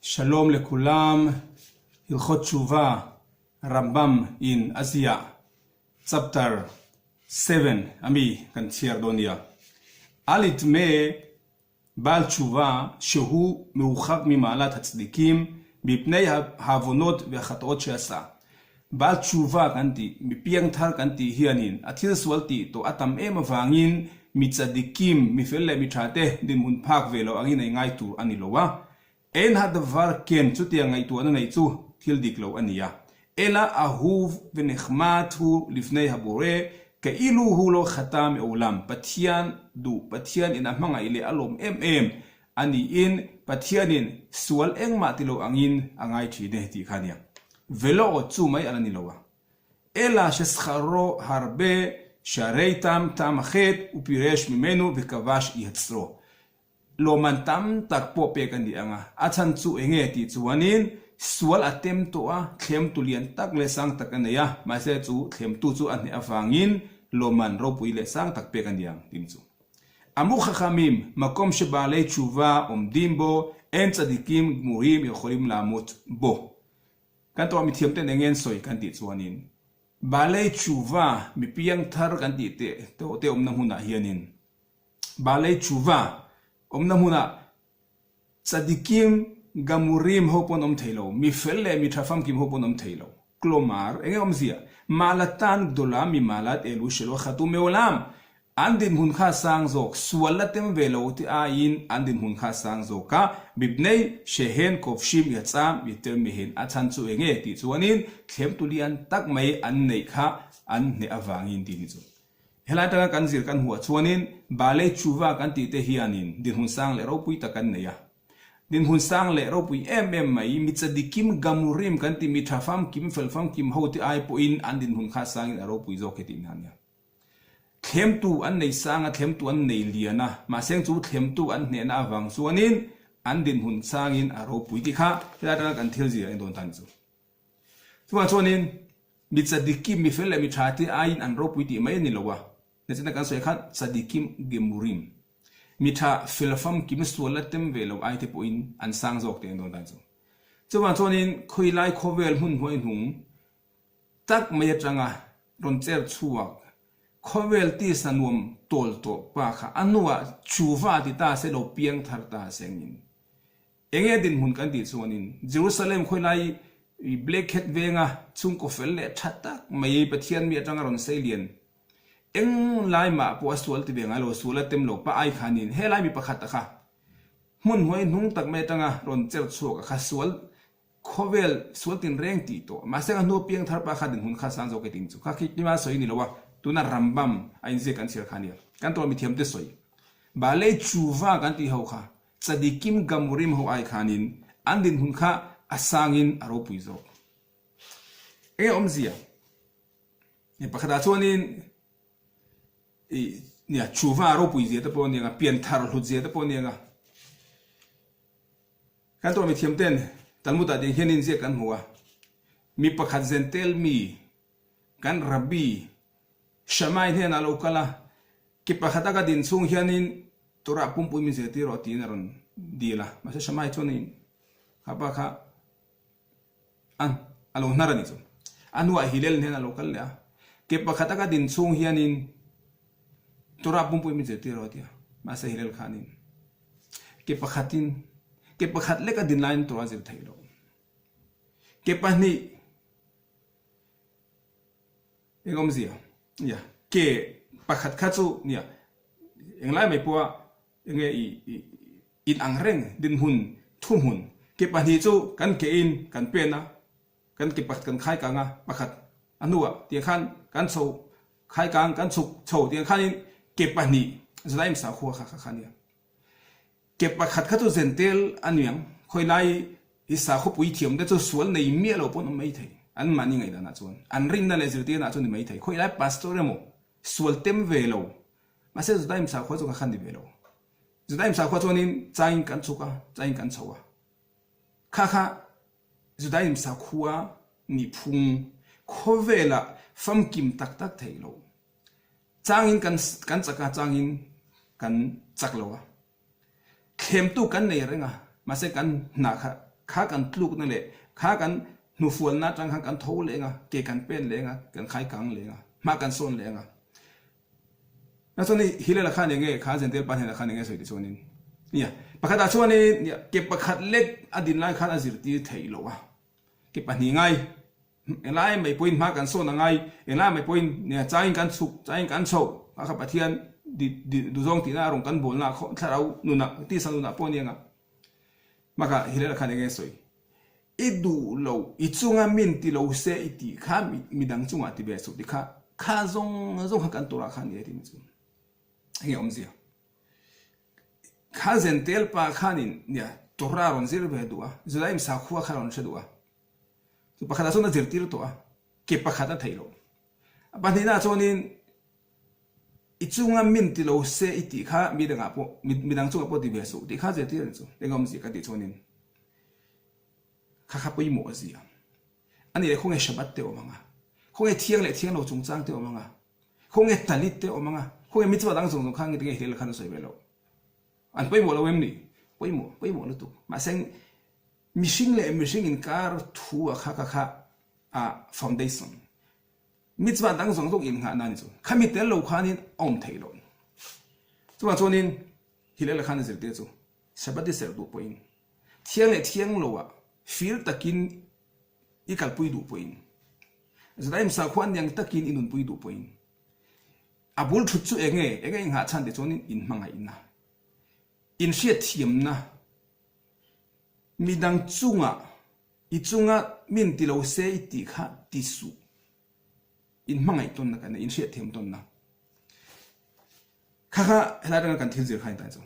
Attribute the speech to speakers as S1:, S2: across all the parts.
S1: Shalom lekulam, Hilchot Tshuva, Rambam in a ziah, Chapter 7 ami kan chhiar dawn nia. Al itme Baal Tshuva shehu meuchak mimaalat hatzadikim mipnei haavonot vehachatot sheasa. Baal Tshuva kan tih, mi piangthar kan tih hianin a thil sual tih tawh a tam em avangin mi tzadikim, mi fel leh mi tha te dinhmun phak ve lo angin ei ngai tur a ni lo a. Ein hadavar ken chutiang ngaihtuahna neih chu thil dik lo a ni a. Ela ahuv v'nechmat hu lifnei habore keilu hu lo khata meolam, Pathian duh, Pathian in a hmangaih leh a lawm em em a niin Pathianin sual engmah ti lo angin a ngai thin e tih kha a nia. Velo chu mai a la ni lo a. Ela shescharo harbe sharei tam tam achet upiresh mimenu v'kavash yatzro. Lawmman tam tak pawh pek a ni ang a, a chhan chu eng nge tih chuanin sual a tem tawh a, thlemtu lian tak leh sang tak a nei a, mahse chu thlemtu chu a hneh avangin lawmman ropui leh sang tak pek a ni ang tih chu. Amru Chachamim, Makom she baalei tshuva omdim bo, en tzadikim gmurim yecholim laamot bo. Kan tawh mithiam ten eng nge an sawi kan tih chuanin baalei tshuva mi piangthar kan tih teh tawh te awmna hmunah hianin Balei Tshuva awmna hmunah Tzadikim Gamurim ho pawn awm thei lo, mi fel leh mi tha famkim ho pawn awm thei lo. Klomar, enge awmzia? Malatan Gdola mi Malat Elu Shelo Khatu Meolam! An dinhmun kha sang zawk, sual la tem ve lo te aiin an dinhmun kha sang zawk a, Mipnei, Shehen, Kofshim, Yatsam, Yeter Mehen a chhan chu enge tih chuanin thlemtu lian tak mai an neih kha an hneh avangin tih ni chu. Helai atanga kan zir kan hmuh chuanin Balei Tshuva kan tih te hianin dinhmun sang leh ropui tak kan nei a. Dinhmun sang leh ropui em em mai, mi tzadikim gamurim kan tih mi tha famkim fel famkim ho te ai pawhin an dinhmun kha sangin a ropui zawk he tihna a nia. Thlemtu an nei sang a, thlemtu an nei lian a, mahse chu thlemtu an hnehna avang chuanin an dinhmun sangin a ropui tih kha helai atanga kan thil zir a ni dawn ta ni chu. Chuvang chuanin mi tzadikim, mi fel leh mi tha te aiin an ropui tih mai a ni lo a, nachina kan sawi khan tzadikim gemurim, mi tha fel famkim sual la tem ve lo ai te pawhin an sang zawk teh an dawn dan chu. Chuvang chuanin khawilai khawvel hmun hnuai hnung tak mai atanga rawn cher chhuak khawvel tisa nuam tawl tawh pa kha a hnuah chuva ti ta se lo piang thar ta sengin Enge dinhmun kan tih chuanin Jerusalem khawilai i Black Hat venga chhungkaw fel leh tha tak mai Pathian mi atanga rawn sei lian eng lai mah pawh a sual ti ve ngai lo, sual a tem lo pa ai khanin helai mi pakhat a kha hmun hnuai hnung tak mai atanga rawn cher chhuak a kha sual khawvel sual tinreng tih tawh mahse a hnu piang thar pa kha dinhmun kha sang zawk e ting chu kha khi kima sawi ni lo a tuna Rambam a inziak kan chhiar kha nia kan tawh mithiam te sawi Balei Tshuva kan tih ho kha Tzadikim Gamurim ho ai khanin an dinhmun kha a sangin a ropui zawk. Enge awmzia? Hei pakhatah chuanin i nia Tshuva a ropui zia te pawh a ni ang a, pianthar hlut zia te pawh a ni ang a. Kan tawh mithiam ten Talmud-ah tiang hianin ziak kan hmu a, Mi pakhat Zentel mi kan Rabbi Shammai hnenah a lo kal a, Ki pakhat a ka din chhung hianin Torah pumpui min zirtir rawh tiin a rawn dil a, mahse Shammai chuanin kha pa kha an a lo hnar a ni chu. A hnuah Hillel hnen a lo kal leh a, Ke pakhat a ka din chhung hianin Torah pumpui min zirtir rawh a ti a, mahse Hillel khanin ke pakhatin ke pakhat lek a din laiin Torah a zir theih loh. Ke pahnih Eng awmzia? Nia, ke pakhat kha chu nia, englai mai pawha enge i i in ang reng dinhmun thuhmun ke pahnih chu kan ke in kan pen a, kan ke pakhat kan khai kang a, pakhat a hnuah tiang khan kan chho khai kang kan chhuk chho tiang khanin ke pahnih Judaim sakhua kha kha kha nia. Ke pakhat kha chu zentel a niang, khawilai hi sakhawpui thiam te chu sual nei miah lo pawn awm mai thei, an mahni ngaihdanah chuan, an rinna leh zirtirna ah chuan ni mai thei, khawilai pastor emaw sual tem ve lo, mahse Judaim sakhua chu kha khan ni ve lo, Judaim sakhua chuanin chain kan chhuk a, chain kan chho a, kha kha Judaim sakhua nihphung khawvelah famkim tak tak thei lo. Changin kan kan chak a, changin kan chak lo a. Thlemtu kan nei reng a, mahse kan hna kha Kha kan tlukna leh kha kan hnufualna atang khan kan tho leh ang a, ke kan pen leh ang a, kan khai kang leh ang a, hma kan sawn leh ang a. Na chuan hei Hillel-a khan eng nge kha Jentail pa hnenah khan eng nge sawi ti chuanin nia pakhatah chuanin nia ke pakhat lek a din lai khan a zirtir theih loh a, ke pahnih ngai englai mai pawhin hma kan sawn a ngai, englai mai pawhin nia changin kan chhuk changin kan chhoh kha kha Pathian duhzawng tihna a rawn kan bawlna thlarau nunah tisa nunah pawh a ni ang a. Bakah Hillel-a khan eng nge sawi? I duh lo, i chunga min ti lo se i tih kha midang chungah ti ve suh ti kha, kha zawng zawng kha kan turah khan ni e tih chu enge awmzia. Kha Zentel pa khanin nia Torah rawn zir ve duh a, Judaim sakhua kha rawn hre duh a. Chu pakhatah chuan a zirtir tawh a, ke pakhat a theih loh. A pahnihnaah chuanin i chunga min ti lo se i tih kha midangah pawh midang chungah pawh ti ve suh tih kha zirtir a ni chu. Enge awmzia ka tih chuanin Kha kha pawimawh a zia. A nih leh khawnge Shabbat te awm ang a? Khawnge thiang leh thiang lo chungchang te awm ang a? Khawnge talit te awm ang a? Khawnge mitzvah dang zawng zawng kha nge Hillel khan a sawi ve loh? An pawimawh lo em ni? Pawimawh, pawimawh lutuk. Mahse mihring leh mihring inkar thu a kha kha kha a foundation. Mitzvah dang zawng zawng innghahna a ni chu. Khami tel lo khanin a awm theih loh. Chuvang chuanin Hillel khan a zirtir chu Shabbat i serh duh pawhin Thiang leh thiang loah fir takin i kalpui duh pawhin, Zadaim sakhua niang takin i nunpui duh pawhin, a bul thut chu enge, enge i nghah chhan tih chuanin inhmangaihna, inhriatthiamna, midang chungah i chunga min ti lo se i tih kha ti suh, inhmangaih tawnna kan nei, inhriatthiam tawnna. Kha kha helai atanga kan thil zir kha a ni ta chu.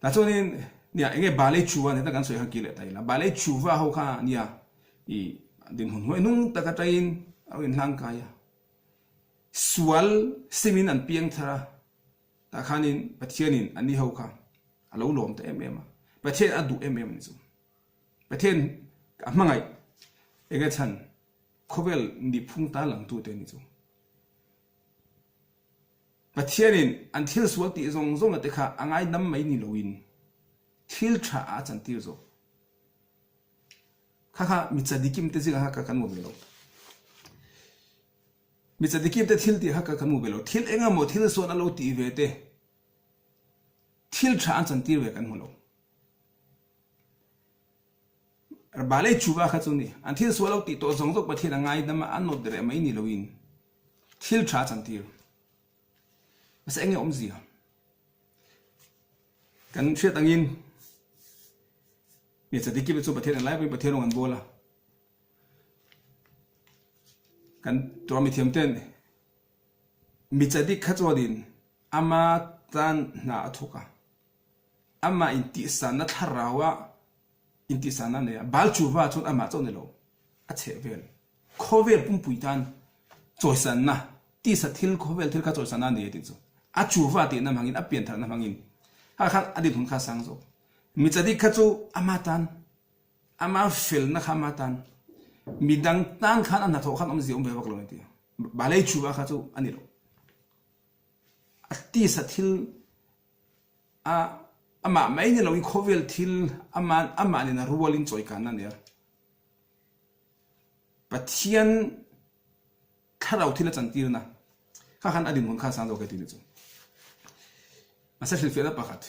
S1: Tah chuanin nia enge Balei Chuva nen kan sawi khan kir leh ta ila. Balei Chuva ho kha nia i dinhmun hnuai hnung tak atangin a rawn inhlang kai a. Sual simin an piang thar a, tah khanin Pathianin anni ho kha a lo lawm ta em em a. Pathian a duh em em a ni chu. Pathian a hmangaih enge chhan khawvel nihphung ta langtute a ni chu. Pathianin an thil sual tih zawng zawnga te kha a ngaidam mai ni loin thil tha ah a chantir zawk. Kha kha mi chadikim te zingah kha kan hmu ve lo. Mi chadikim te thil tih kha kan hmu ve lo. Thil eng emaw thil sual a lo tih ve te thil tha an chantir ve kan hmu lo. Balei chuva kha chu ni. An thil sual lo tih tawh zawng zawk Pathian a ngaidam a, a nawt reh mai ni loin Thil tha chantir. Mahse enge awmzia? Kan hriat angin hmeichhe dikip chu Pathian englai pawhin Pathian rawng an bawl a. Kan tura mithiam ten micha dik kha chuanin ama tan hna a thawk a. Amah intihsanna thlarau a intihsanna a nei a. Baal chuva chuan amah chauh ni lo a chheh vel. Khawvel pumpui tan chawisanna, tisa thil, khawvel thil kha chawisanna a ni e tih chu a chuva tihna hmangin, a piantharna hmangin kha khan a dinhmun kha a sang zawk. Michadik kha chu ama tan, ama felna kha ama tan, midang tan khan a hnathawh khan awmzia awm ve vak lo a ni tih. Balei chuva kha chu a ni lo. A tisa thil a amah mai ni loin khawvel thil ama amah nen a rualin chawikanna a ni a. Pathian thlarau thil a chantirna kha khan a dinhmun kha a sang zawk e tih ni chu. Mahse hrilhfiahna pakhat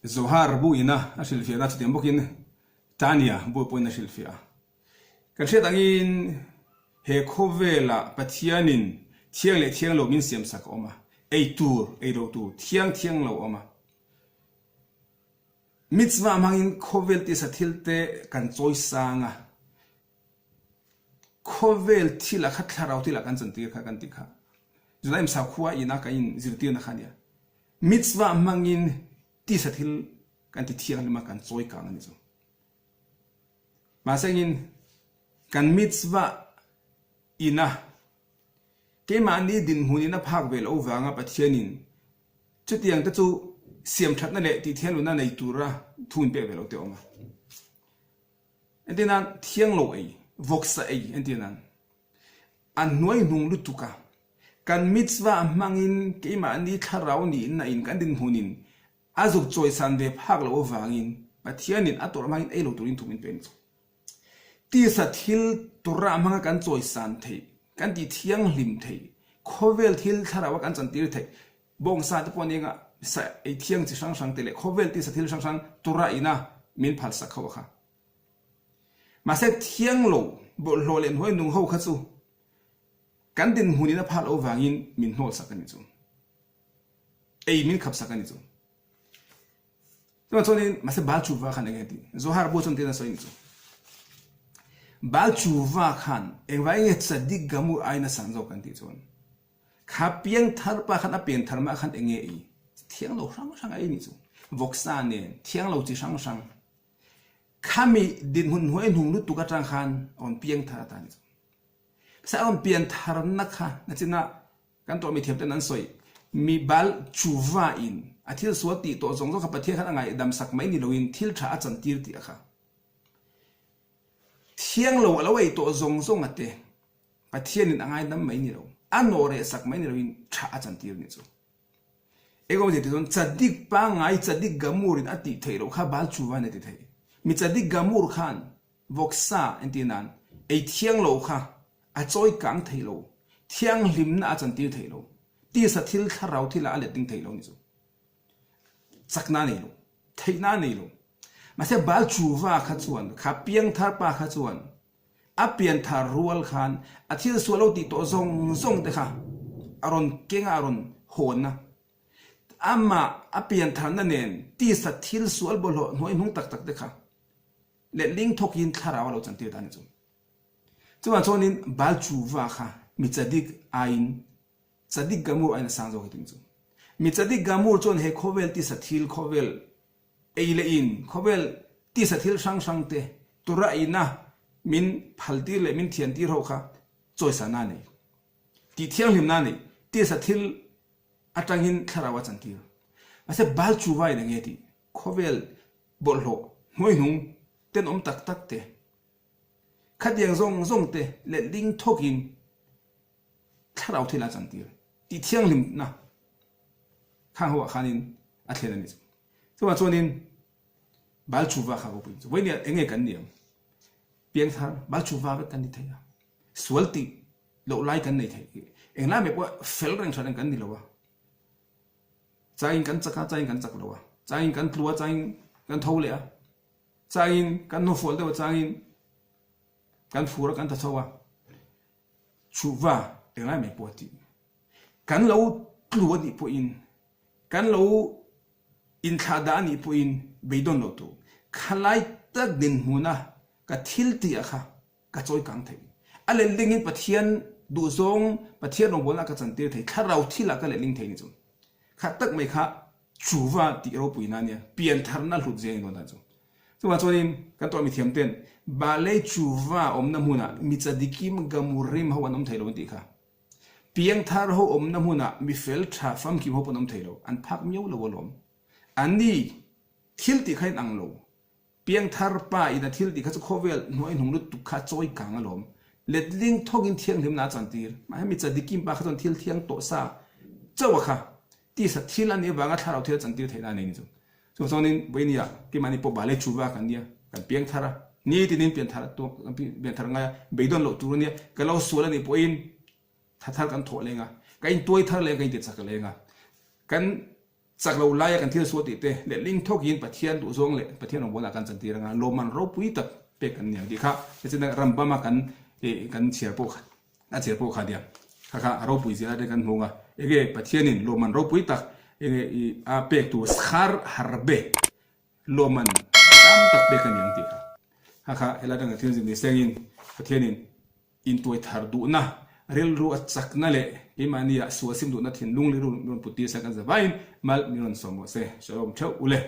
S1: Zohar bu ina a hrilhfiahna chutiang bawkin Tanya bu pawhin a hrilhfiah a. Kan hriat angin he khawvelah Pathianin thiang leh thiang lo min siamsak a awm a, ei tur, ei lo tur, thiang thiang lo a awm a. Mitzvah hmangin khawvel tisa thil te kan chawi sang a, khawvel thilah kha thlarau thilah kan chantir kha kan tih kha. Judaim sakhua ina kan inzirtirna kha a nia. Mitzvah hmangin tisa thil kan ti thianghlim a, kan chawi kang a ni chu. Mahsengin kan mitzvah ina keimahni dinhmunin a phak ve loh vanga Pathianin chutiang te chu siamthatna leh tihthianluna nei tura thu in pek ve lo te a awm a. Entir nan thiang lo ei, vawksa ei entir nan. A hnuaihnung lutuk a, kan mitzvah hmangin keimahni thlarau nihna in kan dinhmunin a zuk chawisan ve phak loh avangin Pathianin a tawrh hmangin ei lo turin thu min pe a ni chu. Tisa thil Torah hmanga kan chawisan theih, kan tih thianghlim theih, khawvel thil thlarau a kan chantir theih, bawngsa te pawh nia sa ei thiang chi hrang hrang te leh khawvel tisa thil hrang hrang Torah ina min phalsak ho a kha. Mahse thiang lo bawlhhlawh leh hnuai nung ho kha chu kan dinhmun in a phal loh vangin min hnawlsak a ni chu. Ei min khapsak a ni chu. Chuvang chuanin mahse Baal Chuva khan enge a tih? Zohar bu chuan tiin a sawi a ni chu. Baal Chuva khan engvai nge Tzadik Gamur aiin a san zawk kan tih chuan kha piangthar pa khan a pianthar mah khan enge ei? Thiang lo hrang hrang a ei a ni chu. Vawksa nen thiang lo chi hrang hrang Khami dinhmun hnuai hnung lutuk atang khan a rawn piang thar ata ni chu. Sa a rawn pian tharna kha nachina kan tawh mi thiam ten an sawi mi bal chuva in a thil sual tih tawh zawng zawng kha Pathian khan a ngaihdam sak mai ni loin thil tha a chantir tih a kha. Thiang lo a lo ei tawh zawng zawng a te Pathian in a ngaidam mai ni lo a nawh reh sak mai ni loin tha a chantir ni chu. Engawm zir ti chuan Chadik pangngai Chadik Gamur in a tih theih loh kha Baal Chuvan a ti thei. Mi Chadik Gamur khan vawksa entir nan ei thiang lo kha a chawi kang thei lo, thianghlimna a chantir thei lo, tisa thil thlarau thil ah a let ding thei lo ni chu. Chakna a nei lo, theihna a nei lo. Mahse Baal Chuva kha chuan kha piangthar pa kha chuan A pianthar rual khan a thil sual lo tih tawh zawng zawng te kha a rawn keng a, a rawn hawn a. Amah a piantharna nen tisa thil sual bawlhhlawh hnuai hnung tak tak te kha letling thawkin thlarau a lo chantir ta a ni chu. Chuvang chuanin Baal Chuva kha mi chadik aiin Chadik Gamur aiin a sang zawk hi tih ni chu. Mi Chadik Gamur chuan he khawvel tisa thil khawvel Ei leh in khawvel tisa thil hrang hrang te tura eina min phaltir leh min thiantir ho kha chawisana a nei. Tih thianghlimna a nei. Tisa thil atangin thlarau a chantir. Mahse Baal chuva in enge tih khawvel bawlhhlawh hnuaihnung tenawm tak tak te khatiang zawng zawng te letling thawkin thlarau thil a chantir. Tih thianghlimna khang ho ah khanin a thlen a ni chu. Chuvang chuanin Baal Chuva kha ropui chu vawinia enge kan ni ang? Piangthar Baal Chuva vek kan ni thei a, sual tih loh lai kan nei thei. Englai mai pawh fel reng tha reng kan ni lo a, changin kan chak a, changin kan chak lo a, changin kan tlu a, changin kan tho leh a, changin kan hnufual deuh a, changin kan fur a, kan tha chho a. Chuva englai mai pawh a tih. Kan lo tlu a nih pawhin, kan lo inthlahdah a nih pawhin beidawn lo tur. Khalai tak dinhmuna ka thil tih ah kha ka chawi kang thei. A lehlingin Pathian duhzawng, Pathian rawngbawlna ka chantir thei, thlarau thil ah ka lehling thei ni chu. Kha tak mai kha chuva tih ropuina a nia, piantharna hlut zia a ni dawn ta chu. Chuvang chuanin kan tawh mithiam ten Balei chuva awmna hmunah mi chadikim gamurim ho an awm thei lo an tih kha. Piangthar ho awmna hmunah mi fel tha famkim ho pawh an awm thei lo, an phak miau lo alawm. Anni thil tih kha in ang lo. Piangthar pa in a thil tih kha chu khawvel hnuai hnung lutuk kha a chawi kang alawm. Letling thawkin thianghlimna a chantir. Mahse mi chadikim pa kha chuan thil thiang tawh sa chauh a kha tisa thil a nih avanga thlarau thil a chantir theihna a nei ni chu. Chuvang chuanin vawinia keimahni pawh Balei chuva kan nia, kan piangthar a, nitinin pianthar a tuak, kan pianthar ngai a, beidawn loh tur a nia, ka lo sual a nih pawhin tha thar kan thawh leng a, ka intuai thar leng a, ka inti chak leng a, kan chak lo laia kan thil sual tih te leh ling thawkin Pathian duhzawng leh Pathian rawngbawlnah kan chantir anga lawmman ropui tak pek kan ni ang tih kha hetiang Rambam a kan kan chhiar pawh kha A chhiar pawh kha nia. Kha kha a ropui zia te kan hmung a. Enge Pathianin lawmman ropui tak enge i a pek tur schar harbe lawmman tam tak pek a ni ang tih kha. Kha kha helai atanga thil zin ni sengin Pathianin intuai thar duhna rilru a chakna leh keimahnia sual sim duhna thinlung rilru min rawn put tir se kan zavaiin mal min rawn sawm rawh se. Shalom theuh ule.